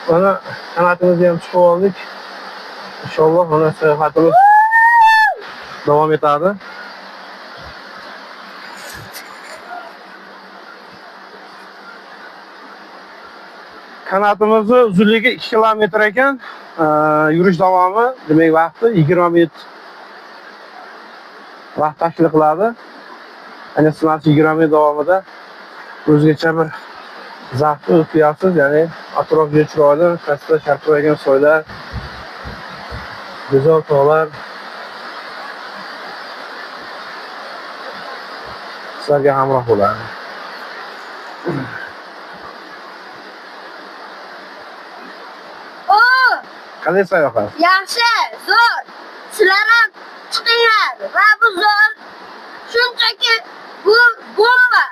Mana qanotimizni ham chiqib oldik. Inshaalloh mana sayohatimiz davom etadi. Kanatimizni uzunligi 2 kilometr ekan. Yurish davomi, demak vaqti 20 minut vaqt tashkil qiladi. Ya'ni siz 20 minut davomida o'zgacha bir zavqni o'tkazasiz, ya'ni atrof juda chiroyli, pastda sharqiragan soylar, go'zal tog'lar sizlarga hamroh bo'ladi. Qanday sayohat? Yaxshi, zo'r. Sizlar ham chiqinglar va bu zo'r. Shunchaki bu bomba.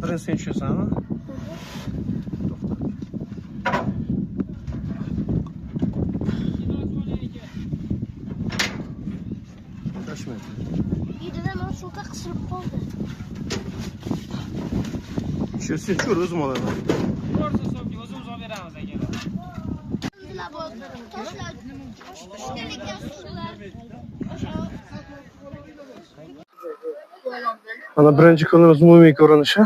Birinchi sen tushasanmi? To'xta. Yerdan suvga qisilib qoldi. Tushirsin, tushir, o'zim olaman. To'g'risi so'mga o'zimiz olib beramiz akalar. Toshlar, tushgan ekan suvlar. Mana birinchi kunimiz umumiy ko'rinishi.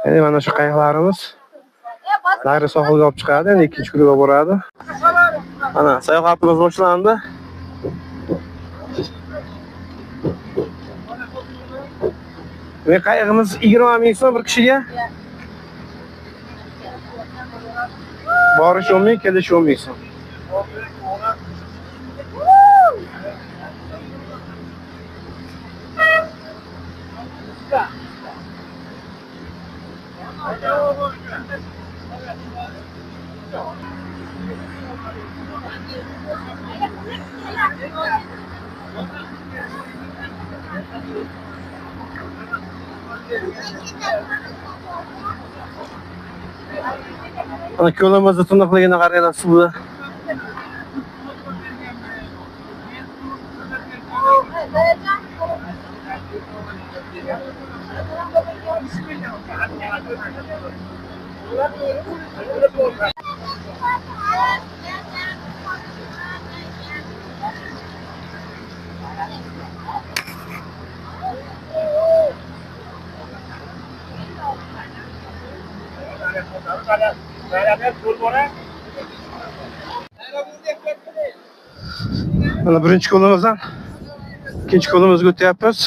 Ya'ni mana shu qayiqlarimiz nari sohilga olib chiqadi, ya'ni ikkinchi kuniga boradi. Mana sayohatimiz boshlandi. Ve qayig'imiz 20 ming so'm bir kishiga. Borish 10 ming, kelish 10 ming so'm. Mana ko'limizni tiniqligini qaranglar suvda. Mana birinchi ko'limizdan ikkinchi ko'limizga o'tyapmiz.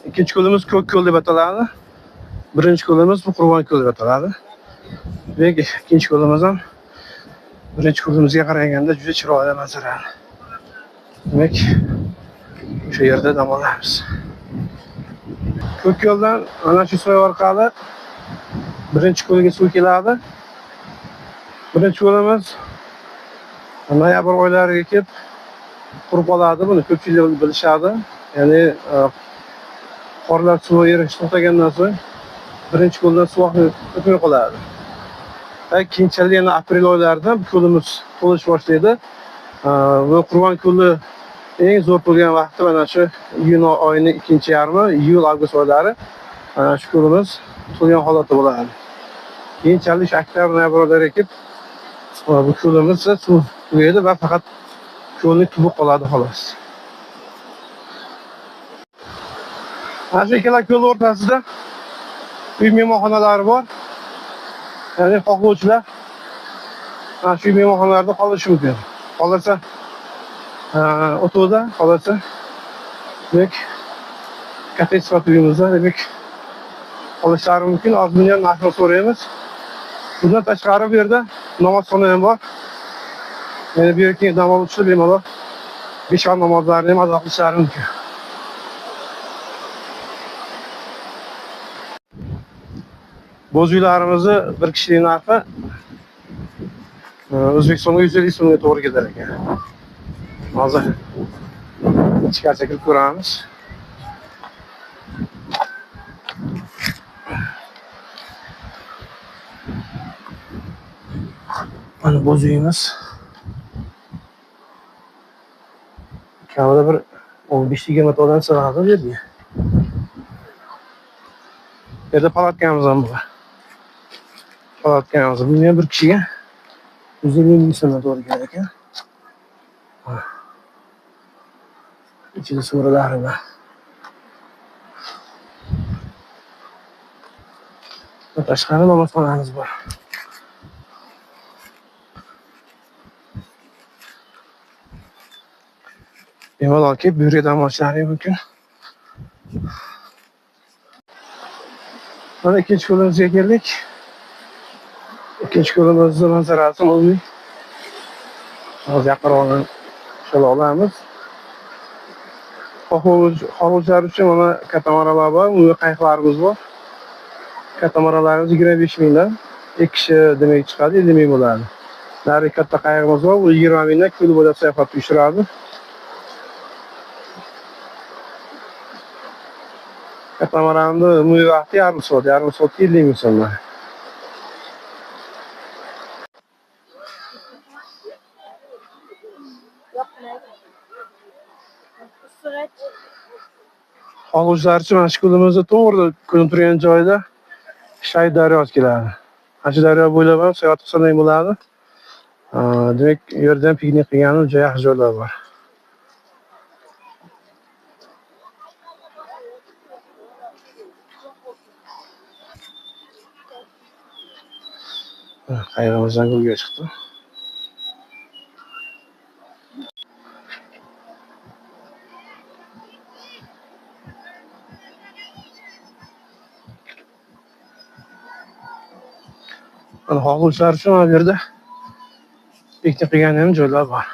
Ikkinchi ko'limiz Ko'k ko'l deb ataladi. Birinchi ko'limiz bu Qurbon ko'l deb ataladi. Demak, ikkinchi ko'limiz ham birinchi ko'limizga qaraganda juda chiroyli manzara. Demak, o'sha yerda dam olamiz. Ko'k ko'ldan mana shu soy orqali birinchi ko'lga suv keladi. Birinchi ko'limiz noyabr oylariga kelib qurib qoladi. Buni ko'pchilik bilishadi. Ya'ni qorlar suvi erish to'xtagandan so'ng birinchi ko'ldan suv oqib o'tmay qoladi. Va keyinchalik yana aprel oylarida bu ko'limiz to'lish boshlaydi. Bu Qurbon ko'li eng zo'r to'lgan vaqti mana shu iyun oyining ikkinchi yarmi, iyul, avgust oylari mana shu ko'limiz to'lgan holatda bo'ladi. Keyinchalik shu oktyabr, noyabr oylariga kelib bu ko'limiz suv tugaydi va faqat ko'lning tubi qoladi xolos. Mana shu ikkala ko'l o'rtasida uy mehmonxonalari bor. Ya'ni xohlovchilar mana shu mehmonxonalarda qolishi mumkin. Qolsa o'tovda, qolsa demak katta sifat uyimizda demak qolishlari mumkin. Hozir buni ham narxini so'raymiz. Bundan tashqari bu yerda namozxona ham bor. Ya'ni bu yerga dam oluvchilar bemalol 5 vaqt namozlarini ham ado qilishlari mumkin. Bo'z uylarimizni bir kishilik narxi O'zbekistonda 150 so'mga to'g'ri kelar ekan. Hozir ichkariga kirib ko'ramiz. Mana bo'z uyimiz. Kamida bir 15-20 ta odam sig'adi bu yerga. Bu yerda palatkamiz ham bor. Palatkamiz buni ham bir kishiga 150 ming so'mga to'g'ri kelar ekan. Ichida so'rilari bor. Va tashqari namozxonamiz bor. Bemalol kelib bu yerga dam olishlari mumkin. Mana ikkinchi ko'limizga keldik. Ikkinchi ko'limizning manzarasi umumiy. Hozir yaqinroqdan ko'ra olamiz. Xohlovchilar uchun mana katamaralar bor, umumiy qayiqlarimiz bor. Katamaralarimiz 25 mingdan, 2 kishi demak chiqadi, 50 ming bo'ladi. Nari katta qayig'imiz bor, u 20 mingdan ko'l bo'ylab sayohat uyushtiradi. Katamaranni umumiy vaqti yarim soat, yarim soatga 50 ming so'mdan. Xohlovchilar uchun mana shu ko'limizda to'g'ri ko'rinib turgan joyda Shay daryosi keladi. Mana shu daryo bo'ylab ham sayohat qilsa ham bo'ladi. Demak, u yerda ham piknik qilgani juda yaxshi joylar bor. Qayig'imizdan ko'lga chiqdi. Mana xohlovchilar uchun mana bu yerda piknik qilgan ham joylar bor.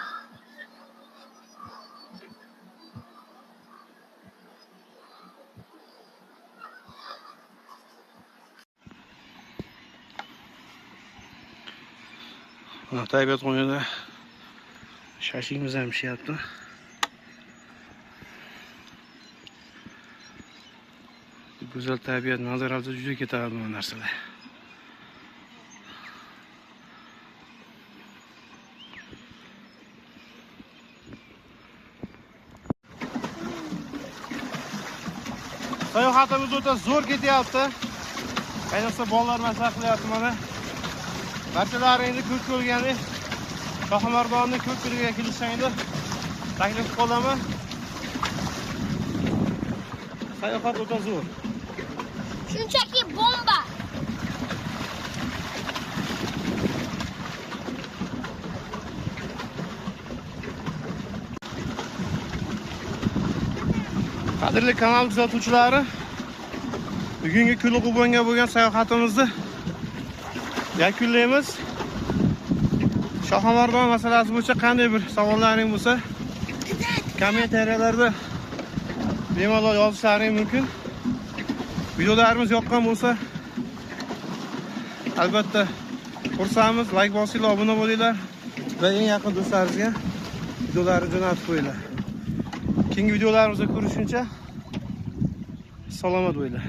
Mana tabiat qo'ynida shashligimiz ham pishyapti. Go'zal tabiat manzarasida juda ketadi bu narsalar. Sayohatimiz o'ta zo'r ketyapti. Ayniqsa bolalar maslahat qilyapti mana. Barchalaringni ko'k ko'rgani Shohimardonni ko'k ko'liga kelishingni taklif qilaman. Sayohat o'ta zo'r. Shunchaki bomba. Qadrli kanal kuzatuvchilari, bugungi Ko'liqubonga bo'lgan sayohatimizni yakunlaymiz. Shohimardon masalasi bo'yicha qanday bir savollaring bo'lsa, kommentariyalarda bemalol yozishlaring mumkin. Videolarimiz yoqqan bo'lsa, albatta xursandmiz. Like bosinglar, obuna bo'linglar va eng yaqin do'stlaringizga videolarni jo'natib qo'yinglar. Keyingi videolarimizda ko'rishguncha salomat bo'linglar.